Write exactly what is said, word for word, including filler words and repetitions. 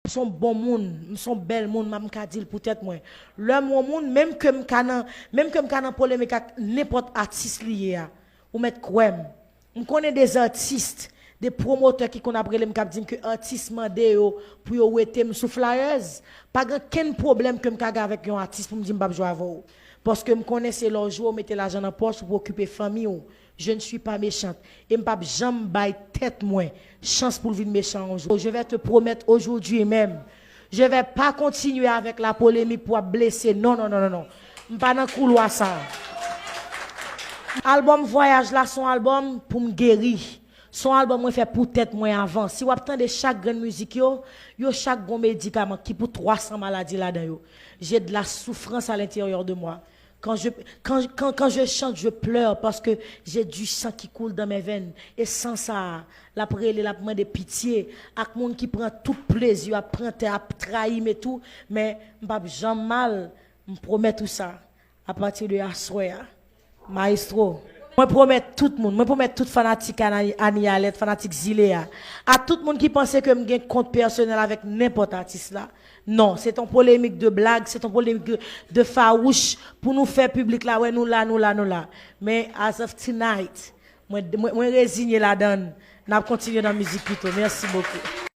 Se yon bon moun, m se yon bèl moun, m ka di l pou tèt mwen. Lè m yon moun, menm ke m ka nan, menm ke m ka nan polemik ak nenpòt atis li ye a, ou mèt kwè m. M konnen de atis, de pwomotè ki konn ap rele m, k ap di m ke atis mande yo pou yo wete m sou flyers. Pa gen kenn pwoblèm ke m ka gen avèk yon atis pou m di m p ap jwe avè w. Paske m konnen se lè w jwe, w mete lajan nan pòch ou pou okipe fanmi w. Je ne suis pas méchante. E m p ap janm bay tèt mwen chans pou l vin mechan yon jou. Je vais te promettre aujourd'hui même, je vais pas continuer avec la polémique pou ap blese. Non, non, non, non, non. M pa nan koulwa sa. Albòm Vwayaj la se yon albòm pou m geri. Se yon albòm mwen fè pou tèt mwen avan. Si w ap tande chak grenn mizik yo, yo chak gon medikaman ki pou twa san maladi ladan yo. J'ai de la souffrance à l'intérieur de moi. Quand je, quand, quand, quand je chante, je pleure parce que j'ai du sang qui coule dans mes veines. E san sa a, l ap rele, l ap mande pitye ak moun ki pran tout plezi yo, ap pran tè, ap trayi m e tou. Men m p ap janm mal, m pwomèt ou sa. Apati de aswè a, maestro, mwen pwomèt tout moun, mwen pwomèt tout fanatik Ani, Ani Alèt, fanatik Zile a, a tout moun ki panse ke m gen kont pèsonèl avèk nenpòt atis la. Non, se t on polemik de blag, se t on polemik de, de fawouch pou nou fè piblik la wè nou la, nou la, nou la. Men as of tonight, mwen, mwen, mwen rezinye ladan l. N ap kontinye nan mizik pito. Mèsi bokou.